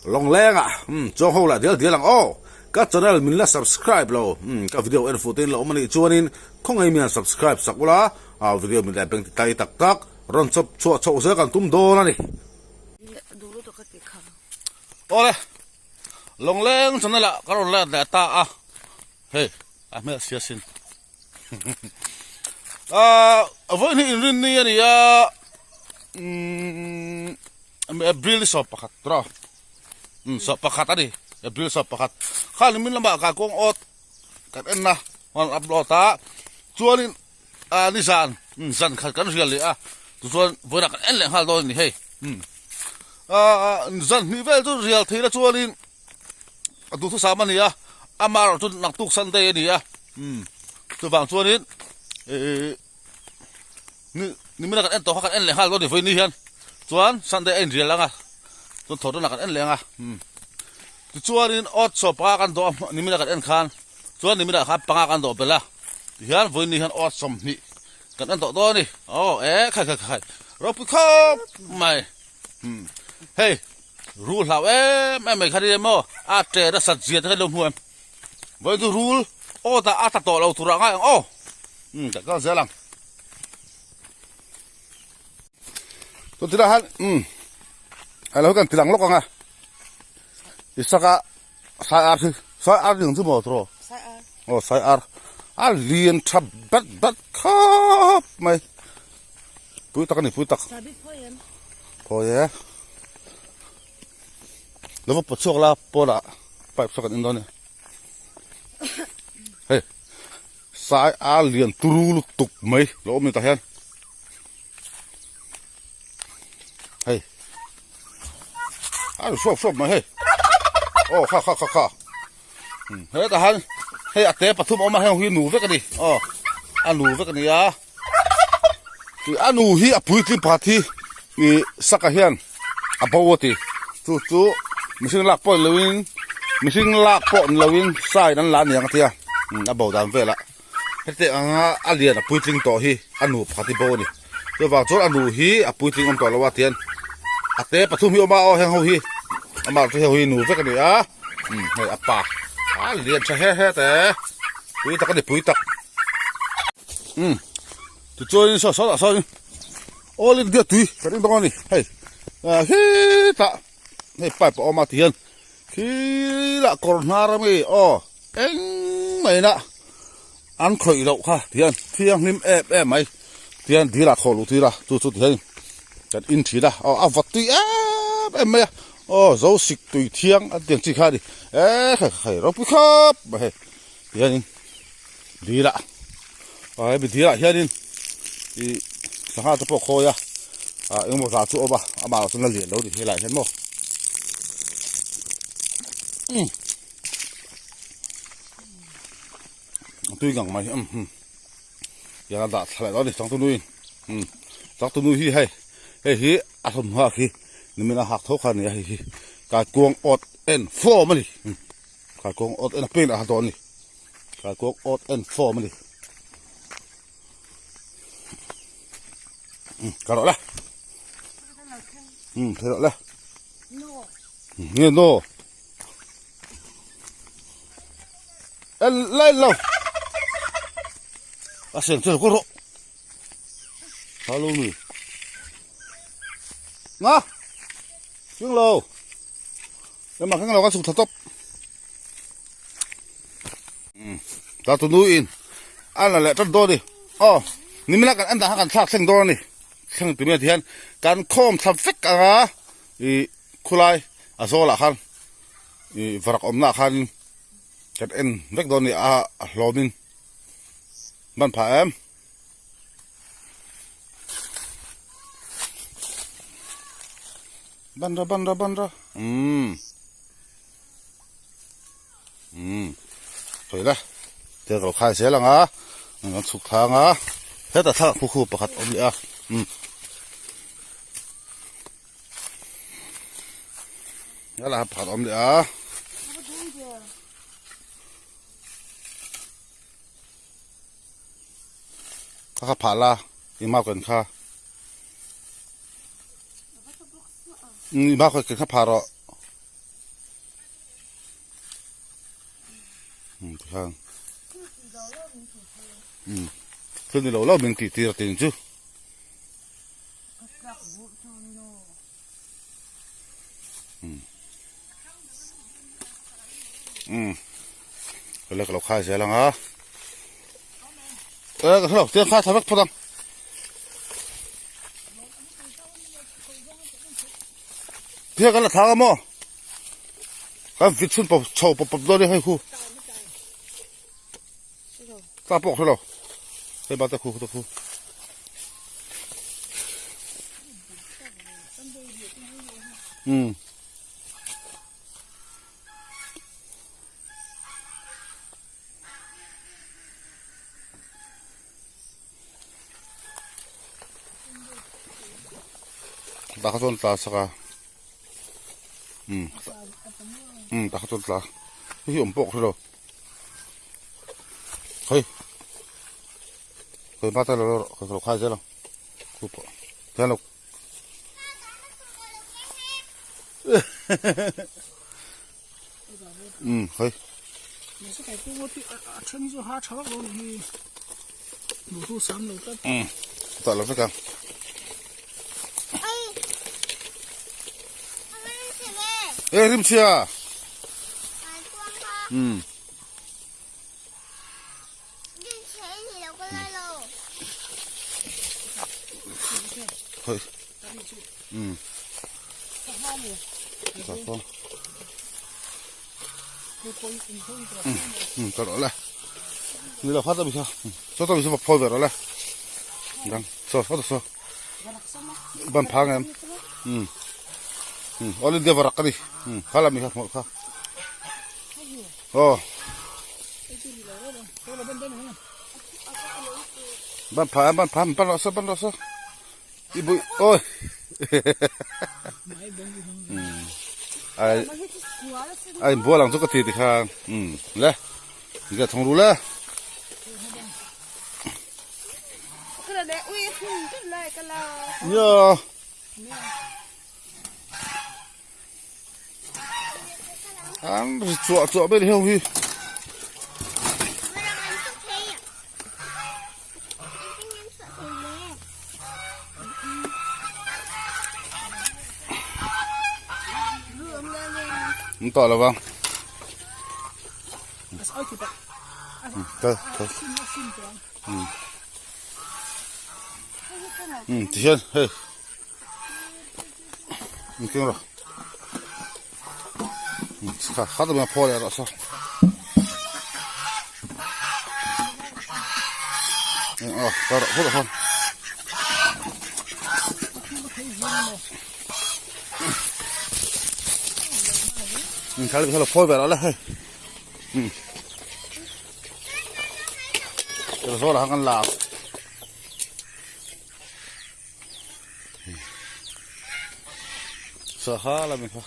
Lawngleng ah umm chuang ho lah dial dial ang aw. Ka channel min la subscribe lo umm ka video en fuh te in la awm a nih chuanin khawngaih mian subscribe sak ula ah video min leh beng ti tai tak tak rawn chawp chhuah chhoh zel kan tum dawn a ni. Awle Lawngleng channel ah ka rawn let leh ta a hei a hmel sia sin ah vawiin hi inrinni a ni a umm April ni sawm pakhat tawh umm sawm pakhat a ni April sawm pakhat khang min lamah ka kawng awt kan en a rawn upload a chuanin ah nizan umm zan khat kan rial leh a tichuan vawiinah kan en leh nghal dawn a ni hei umm ah zan hnih vel chu rial theih na chuanin a duhthusam a ni a amaherawh chu naktuk Sunday a ni a umm chuvang chuanin ihh ni nimina kan en tawh kha kan en leh nghal dawn a ni vawiin hian chuan Sunday a inrial ang a chuan thawh dawnah kan en leh ang a umm tichuanin awt sawm panga kan dawh a nimina kan en khan chuan nimina khan panga kan dawh belh a tihian vawiin hian awt sawmhnih kan en tawh dawn a ni aw e khai khai khai ropui khawp mai umm hei. Rul hlau em em mai kha nia maw a ṭe nasat zia te kha lo hmu em vawiin chu rul awt ah a tla tawh lo tur ah ngai ang aw umm ka kal zel ang chuan tilai hian umm hei lo hi kan ti lang lawk ang a Isaka sai ar hi sai ar ni ang chu maw tiraw aw sai ar a lian tha bat bat khawp mai pui tak a ni pui tak phawi e lo va pawt chhuak la pawnah pipe saw kan en dawn a ni hei sai a lian turu lutuk mai lo awm ni tah hian hei a hruap hruap mai hei aw kha kha kha kha hetah hian hei a te pathum a awm a heng hi nu vek a ni aw a nu vek a ni a tih a nu hi a puitling pakhat hi ih saka hian a bo a ti chu chu mihring lak pawh ni loin mihring lak pawh ni loin sign an la a niang a tia a bo dan velah. Heti anga a lian a puitling tawh hi a nu pakhat hi bo a ni. Chuvang chuan a nu hi a puitling awm tawh lo a tihian a te pathum hi a awm a aw heng ho hi amah chu heng ho hi nu vek a ni a umm hei a pa a lian tha he he te pui tak a ni pui tak umm tichuanin saw sawtah sawn all India tui kan en dawn a ni hei ah khitah hei pipe a awm a tihian khilah kawr hnar ami aw. Engmah inah an khawih loh kha tihian thianghlim em em mai tihian dil ah khawh luh tir a chu chu tihian kan in thin a aw a vawt tui em em mai a aw zo sik tui thiang an tih ang chi kha a ni e khai khai ropui khawp mai hei tihianin dil ah aw hemi dil ah hianin ih sangha te pawh khawi a ah engemaw zah chu a awm a amah erawh chuan a lian lo a ni helaiah hian maw umm. Tui gang mai um hum hian a dah thla leh dawn a ni changtu nuin um changtu nu hi hei hei hi a thawmhnaw khi nimin a hak tho kha a ni a hei hi kaikuang awt en form a ni um kaikuang awt en a paint a ha dawn a ni kaikuang awt en form a ni um ka rawh le um thei rawh le nge no. Lên lo A seng chu ko rawh Tha lo ni Nga Keng lo Em mà keng lo ka chhuk thla tawp Ta tu nu in A la leh tan dawn ni Aw Nimina kan en dan kha kan thlak thleng dawn a ni Thleng tumi a ti hian kan khawm thla vek anga Ih khulai a zawlah khan ih varak awmna ah khanin kan en vek dawn a ni a a hlawmin ban phah em. Ban ra ban ra ban ra umm umm sawi la thil ka lo khai zel ang a kan chhuk thlang a hetah thlalak khu khu pakhat awm leh a umm. Helai pakhat awm leh a. Kha kha phah la i mau ken kha. I mau ken kha phah rawh. Umm tikhan umm thil ni lo lo min tih tir a tin chu. Umm umm ka lo khai zel ang a e ka hrelo tiang kha tha vek phawt ang. Tiang kan la thlang a maw? Kan vit chhun pawp chho pawp pawp dawn a ni hei khu. Ta pawh hrelo. Hei ba te khu te khu. Um. Tah kha chuan tla sak a umm umm tah kha chuan tla hei hi awm pawh ka hrelo hei hei hma ta lo rawh ka lo khai zel ang khu pawh hian lo umm hei umm tah lo vek ang e rim chhia umm hei umm umm ka rawh le ni lo kha ta bi kha saw ta bi saw phawi ve rawh le dang saw saw ta saw ban phang em umm umm all india varak ka ni umm kha lam mi kha hmuh kha aw ban phang em ban phang ban rawh saw ban rawh saw I bui oi ai ai bual ang chu ka ti ti kha um le nge thong ru le yo an chuah chuah vel heu hi An tawh lo vang. Kal kal. Um ti hian hei. Um keng rawh. Kha kha ta phaw leh rawh saw. Aw ka rawh phawt khan. Kha lo phawi ve rawh le hei. Zawl ah khan kan la ang. Saha la mi kha.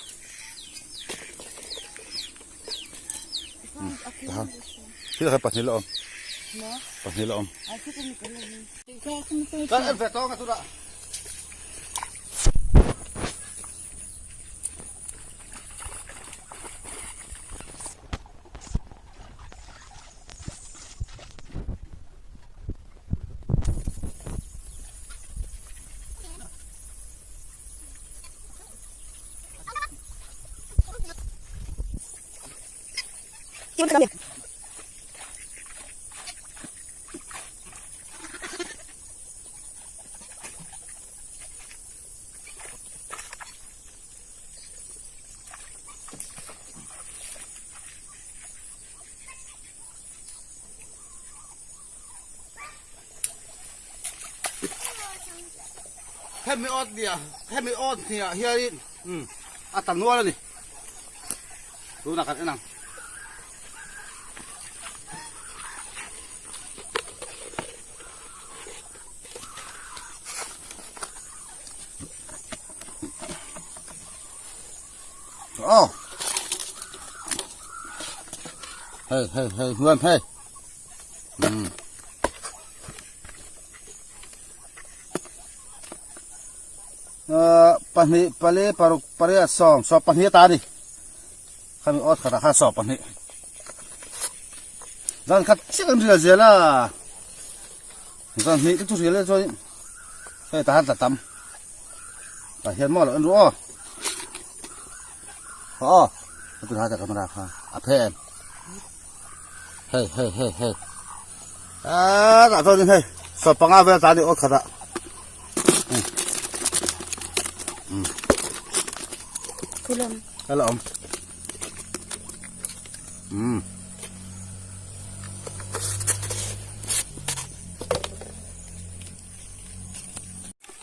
Tahan. Thil kha pahnih la awm. Pahnih la awm. Kan en ve tawng a tunah. Hemi awt nia hemi awt hniah hianin umm a ta nual a ni tunah kan en ang. Oh. Hey hey hey nuam hey. Um. Uh, pahnih pali paruk pariat sawm sawm pahnih ata ni khami awt khatah khan sawm pahnih. Zan khat chiah kan rial zel a, zan hnih te chu rial e chuan hei tah hian tla tam tah hian maw lo en ru aw aw a tunah ta camera kha a phe em hei hei hei hei a tah chuan hei sawm panga vel tla a ni aw khat ah a la awm. Um.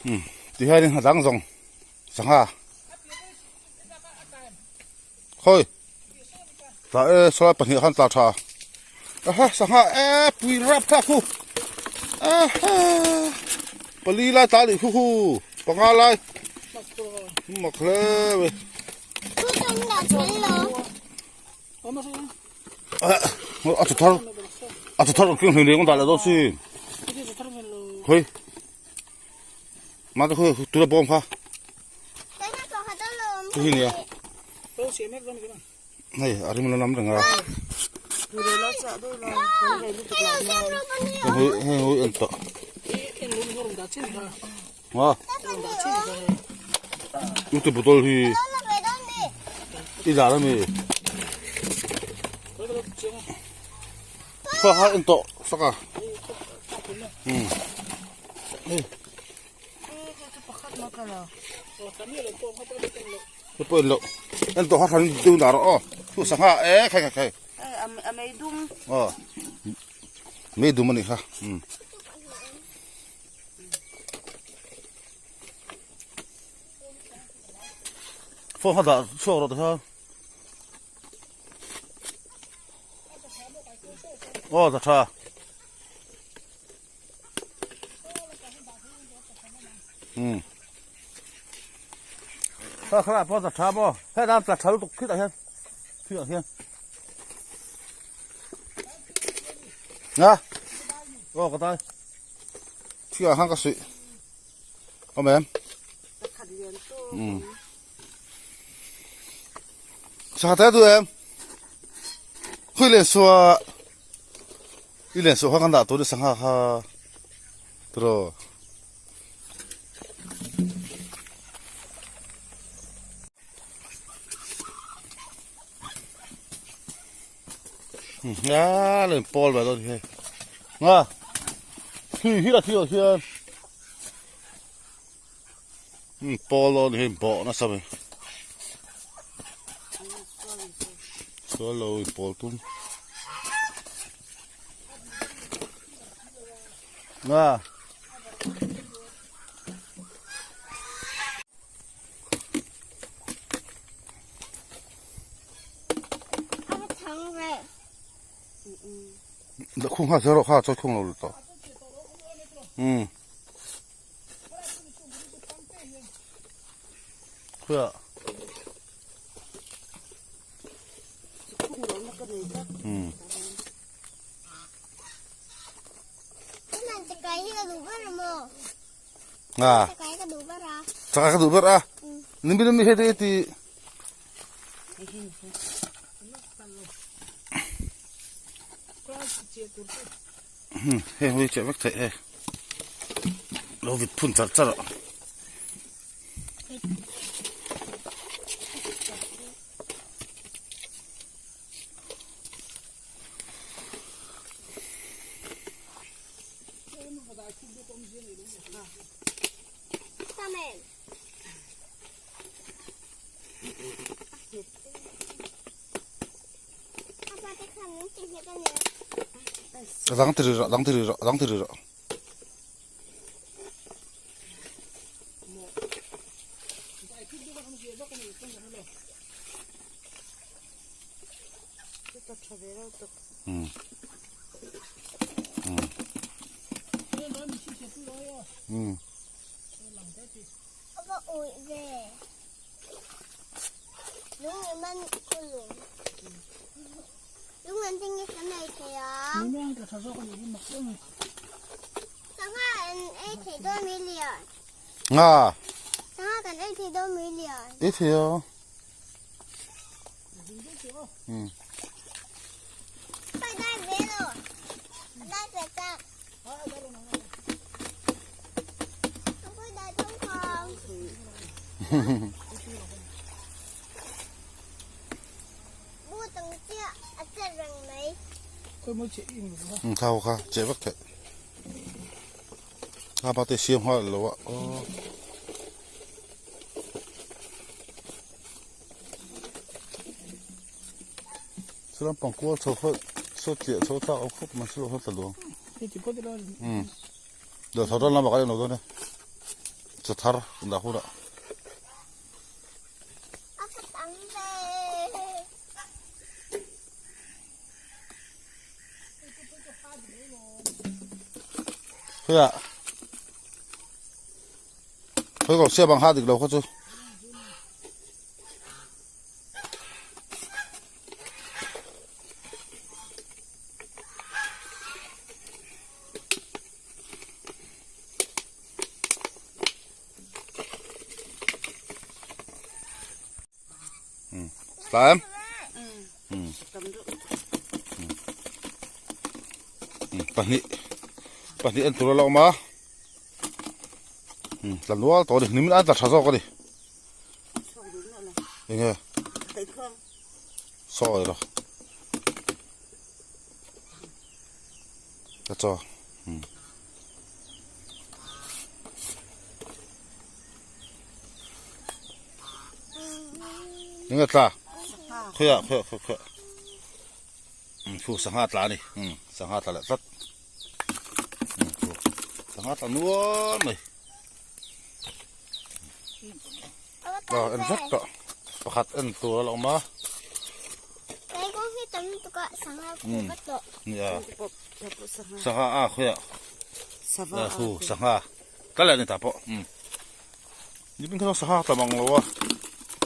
Um, ti hianin a dang zawng sangha. Khawi. Tla e sawi pahnih khan tla tha. Aha sangha e pui rap thlak khu. Aha. Pali lai tla nih khu khu. Panga lai. Mak hle mai. A chu thar a chu thar king hling leng dah leh dawn si khawi mah te khawi tuna bawm kha chu hi nia hei a rim la lam reng a hei hei hei en tawh Maw? Ute bottle hi i dah ami? Kha kha en tawh sak a. Um. Hei. Hei pawh en loh. En tawh kha hran deuh dah rawh aw. Thu sangha e khai khai khai. A mei dum. Aw. Mei dum anih kha. Um. Phone kha dah chhuak rawh tikhan. Aw ta tha. Um. Kha kha pawh ta tha maw. Hei dan tla tha lutuk khitah hian. Khitah hian. Nga. Aw ka tai. Thiah khan ka suih awm em um sangha te duh em khui len suah i len suah kha kan dah tur ni sangha kha tiraw. A lên pawl ve dawn hi hei nga khi hi a thil ah hian pawl dawn hi bawh nasa mai sual lo in pawl tum nga. Khung kha zero kha chawi khung lo lut tawh. Um. Khuya. Um. Nga. Chakai ka duh ber a. Nimbi nimbi hei te ti. Heng hi cheh vek theih hei lo vit phun char char a. A dang ti rih rawh, a dang ti rih rawh, a dang ti rih rawh. Um. Um. Um. Nga. Ei thei a. Um. Kha kha che vek theih kha pa te siam nghal lo a aw. Chuan pangkual chho kha saw tliah chho thlak awm khawp mai chu a tla luang. Umm dawhthar dawn lamah kan en lo dawn e chaw thar dah hunah. Khawiah khawi ko siam ang ha dik lo kha chu. Tlai em? Pahnih pahnih en tur a la awm a tla nual tawh a ni nimin a tla tha zawk a ni. Enge sawi rawh ka chaw enge tla khawiah khawiah khawiah khawiah khu sangha tla a ni sangha tla leh tlat sangha tla nual mai. Aw en vek tawh pakhat en tur a la awm a nia sangha a khawiah hu sangha tla leh a ni ta pawh umm nimin khan sangha tla mang lo a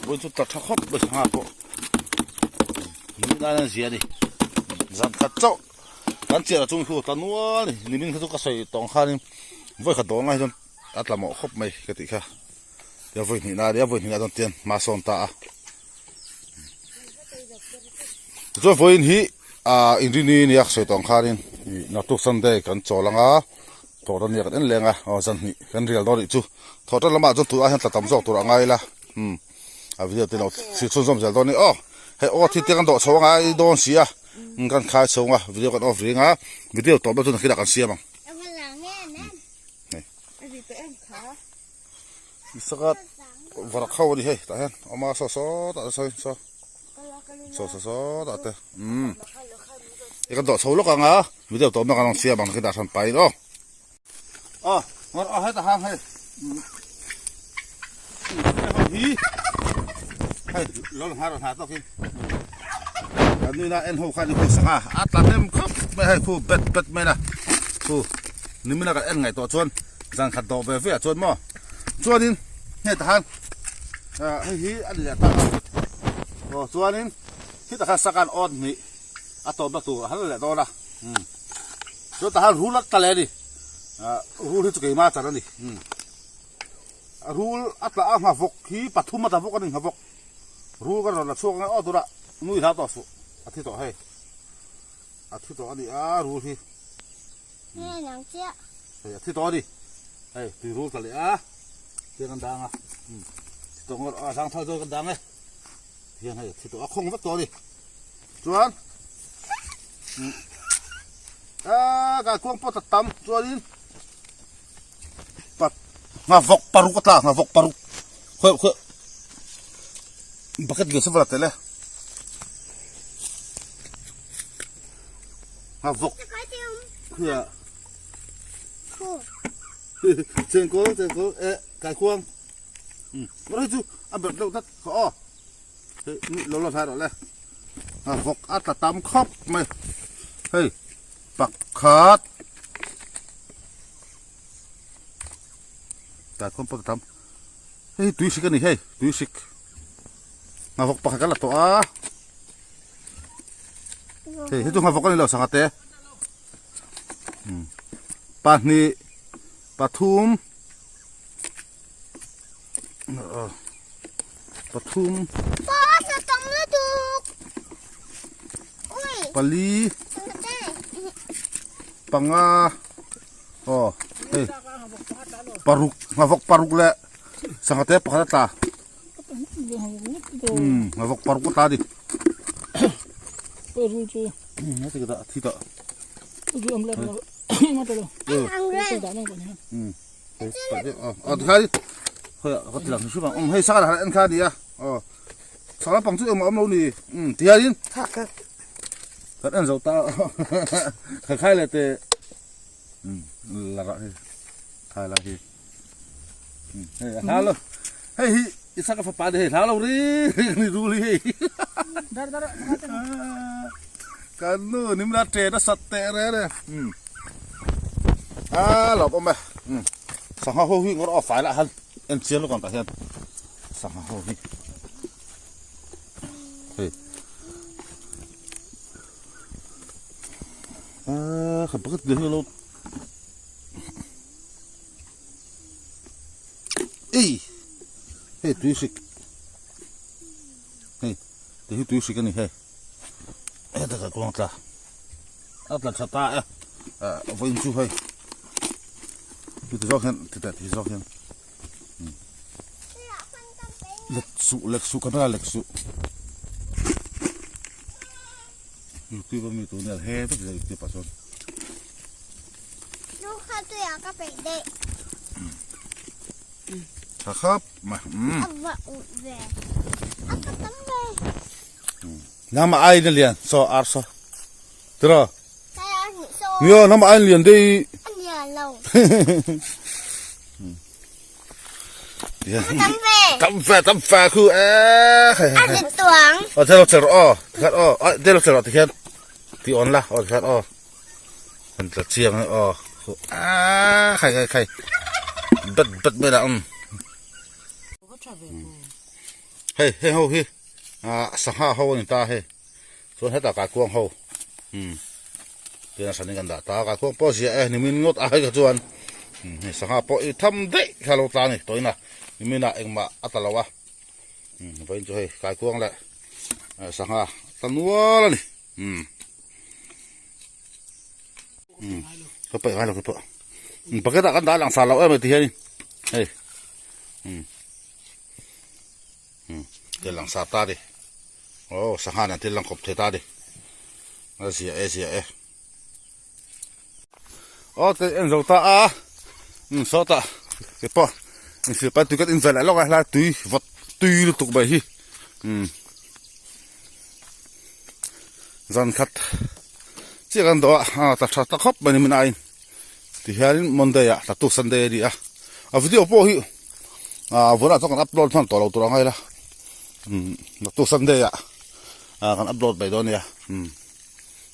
vawiin chu tla tha khawp mai sangha pawh nimin aiin a zia a ni zan khat chauh kan chiah lah chung hi tla nual a ni nimin kha chu ka sawi tawh ang khanin vawi khat dawn lai hi chuan a tla mawh khawp mai ka tih kha tia vawi hnih na ania vawi hnih na dawn tian hma sawn ta a tichuan vawiin hi ah inrini nia ka sawi tawh ang khanin ih naktuk sunday kan chawl anga thawh tan nia kan en leng a aw zan hnih kan rial dawn anih chu thawh tan lamah chuan tunah hian tla tam zawk tur a ngai ila umm a video te lo thlir chhunzawm zel dawn a ni aw hei aw thil te kan dawh chho a ngai dawn si a kan khai chho ang a video kan off ring a video tawp na chu nakinah kan siam ang. Saka varak ho a ni hei tah hian awm a saw saw tah te saw in saw saw saw saw tah te umm i kan dawh chho lawk ang a video tawp na kan rawn siam ang khi dah hran pai in aw aw ngawr aw hetah khan hei hi hei lo la hnar hnar tawk in kan nuna en ho khan i khu sangha a tla hnem khawp mai hei khu bet bet mai na khu nimina kan en ngaih tawh chuan zan khat dawh ve ve ah chuan maw chuanin hei tah khan ah hei hi a ni leh tak a aw chuanin khitah khan sangha an awt hnih a tawpna tur a hal leh dawn a umm chuan tah khan rul a tla leh a ni ah rul hi chu keimah chan a ni umm rul a tla a nghavawk hi pathum a tla bawk a ni nghavawk rul ka rawn la chhuak ang e aw tunah nui hlau tawh suh a thi tawh hei a thi tawh a ni a rul hi. Hei a thi tawh a ni hei tui rul tla leh a tiang kan dang a thi tawh ngawt a zang thal zawk kan dang e tiang hei a thi tawh a khawng vek tawh a ni chuan a kai kuang pawh ta tam chuanin pat nghavawk paruk a tla nghavawk paruk khawi khawi bucket lian se vel a tel e Nghavawk khuia chengkawl chengkawl e kaikuang um hei chu a berh deuh tlat khaw aw hei lo la hlai rawh le nghavawk a tla tam khawp mai hei pakhat kaikuang pawh a tla tam hei hi tui hrik a ni hei tui hrik nghavawk pakhat kan la tawh a. Hei hi chu nghavawk a ni lo sangha te pahnih pathum pathum pali panga aw hei paruk nghavawk paruk leh sangha te pakhat a tla umm nghavawk paruk a tla a ni hei sangha lah en kha a ni a aw sangha lampang chu engmah a awm lo ni umm tihianin kan en zo ta khai leh teh la rah hi khai lai hi hei a hla lo hei hi Isaka fapa ni hei hla lo ri ni rul hi hei kan nu nimla ṭen a sat teh reng e a lawm awm e sangha ho hi ngawr aw fai lah han en chiang lutuk ang tah hian sangha ho hi hei a khat pakhat hi lo ei hei tui hrik hei te hi tui hrik a ni hei heta ka kuang tla a tla tha ta e vawiin chu hei ti zawk hian ti ti zawk hian lek suh lek suh camera lek suh youtube ami tu nia he vek zel youtube ah chuan tha khap mai nama ai na lian so ar so tira nia nama ai lian dei tam ve tam ve khu e a thelo cher aw tikhan aw a thelo cher ti hian ti on la aw tikhan aw kan tla chiang aw a khai khai khai bet bet mai la um hei hei ho hi a sangha ho ani ta hei chuan hetah kaikuang ho umm tihian a hranin kan dah ta a kaikuang pawh a ziah e nimin ngawt a hei kha chuan umm hei sangha pawh i tham daih kha a lo tla a ni tawhin a niminah engmah a tla lo a umm vawiin chu hei kaikuang leh sangha a tla nual a ni umm umm ka paih ngai lo kei pawh umm bucket ah kan dah langsar loh em a tihianin hei umm. Thil lang sar ta di aw sangha nen thil lang kawp thei ta di a zia e zia e aw te en zo ta a um sawtah ke pawh insil pai tui kan in vel leh lawk a helai tui vawt tui lutuk mai hi um zan khat chiah kan dawh a a tla tha ta khawp mai ni min aiin tihianin Monday ah tla tuk Sunday a ni a a video pawh hi. ah vawiinah chuan kan upload hman tawh lo tur ang a ila umm naktuk sunday ah ah kan upload mai dawn a nia umm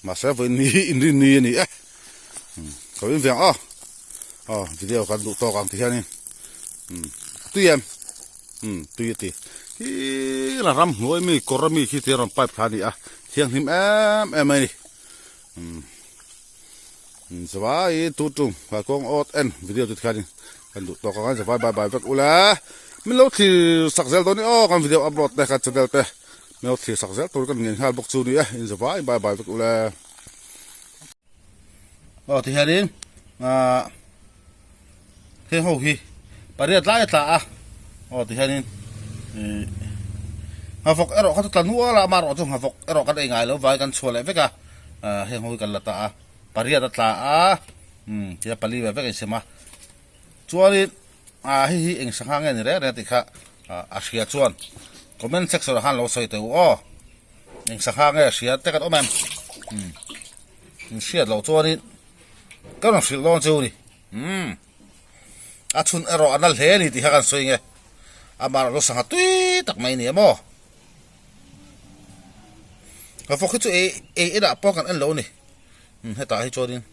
mahse vawiin ni hi inrin ni a ni e umm ka rin ve ang aw aw video kan duh tawk ang ti hianin umm tui em umm tui a ti hi la ram hnuai mi kawr ami khi te rawn pipe thla a ni a thianghlim em em mai a ni umm. Zavai tu tum ka kawng awt en video chu tikhanin kan duh tawk ang zavai bye bye vek ula min lo thlir sak zel dawn ni aw kan video upload te kan channel te min lo thlir sak zel tur kan ngen nghal bawk chu ni e in zavai bye bye vek ula aw tihianin ah heng ho hi pariat lai a tla a aw tihianin ih nghavawk erawh kha chu tla nual a amaherawh chu nghavawk erawh kan ei ngai lo vai kan chhuah leh vek a ah heng ho hi kan la ta a pariat a tla a umm tia pali ve vek a insem a chuanin ah hei hi eng sangha nge ni reng reng tih kha ah a hria chuan comment section ah khan lo sawi teh u aw eng sangha nge a hria te kan awm em umm in hriat loh chuanin ka rawn hrilh dawn chu ni umm a chhun erawh a na hle a ni tih kha kan sawi nge amaherawh chu sangha tui tak mai a ni em aw. Ka fawk hi chu ei ei enah pawh kan en lo a ni hetah hi chuanin.